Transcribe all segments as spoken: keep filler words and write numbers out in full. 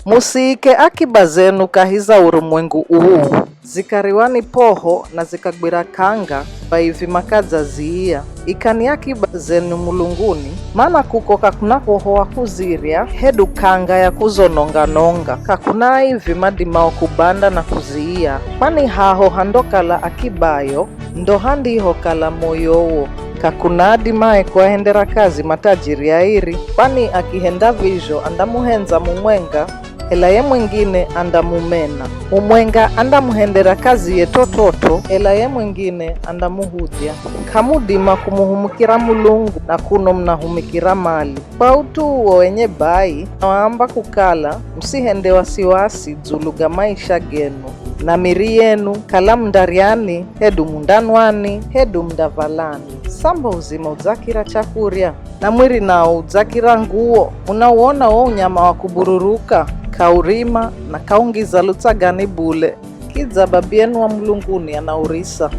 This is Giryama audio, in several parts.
Musiike akiba zenu kahi za urumwengu uu. Zikariwani p'oho na zikagwira k'anga, bai vimakadzaziiya. Ikani akiba zenu mulunguni, mana kuko k'akuna p'oho wa kuzirya, hedu k'anga ya kuzononga-nonga. K'akuna aivi madimao kubanda na kuziiya, kwani haho handokala akibayo, ndo handihokala moyowo. K'akuna adimaye kuahendera kazi matajiri airi, kwani akihenda vizho andamuhendza mumwenga, ela ye mwingine andamumena. Mumwenga andamuhendera kaziye t'ot'ot'o, ela ye mwingine andamuhudhya. K'amudima kumuhumikira Mulungu na kuno munahumikira mali. Kwa ut'u uwo enye bai, nawaamba kukala, musihende wasiwasi dzulu ga maisha genu, na miri yenu, kala mundaryani, hedu mundanwani, hedu mundavalani. Samba uzima udzakira chakurya, na mwiri nawo udzakira nguwo. Munauona wo unyama wa kubururuka, k'aurima, na k'aungiza lutsagani bule, kidza Babiyenu wa mulunguni anaurisa.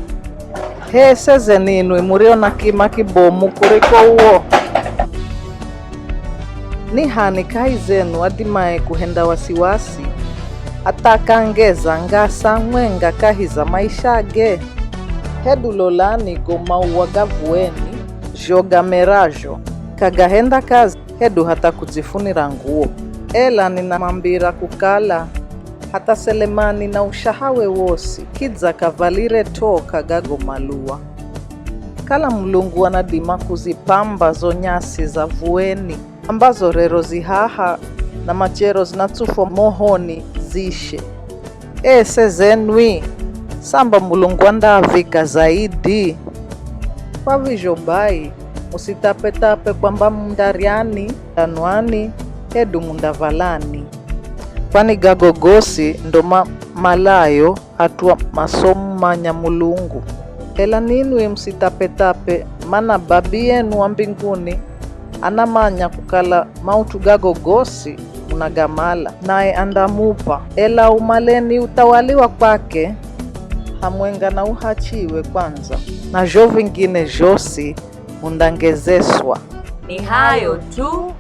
H'e seze ninwi murio na kima kibomu kuriko uwo! Ni h'ani kahi zenu adimaye kuhenda wasiwasi, hatha akangeza ngasa mwenga kahi za maishage? Hedu lolani go mauwa ga vuweni, zho gamerazho, k'agahenda kazi hedu hatha kudzifunira nguwo. Ela ninamwambira kukala, hatha Selemani na ushahawe wosi, kidza k'avalire t'o ka gago maluwa. Kala Mulungu anadima kuzipamba zo nyasi za vuweni, ambazo rero zi haha na machero zinatsufwa mohoni zishe. Ee seze nwi, samba Mulungu andaavika zaidi? Kwa vizho bai, musithape-thape kwamba mundaryani, mundanwani, hedu mundavalani. Kwani gago gosi ndo mamalayo at'u masomumanya Mulungu. Ela ninwi musithape-thape, mana Babiyenu wa mbinguni anamanya kukala maut'u gago gosi munagamala, naye andamup'a. Ela umaleni uthawali wa kwake, hamwenga na uhachiwe kwandza, na zho vingine zhosi mundangezeswa. Ni hayo tu.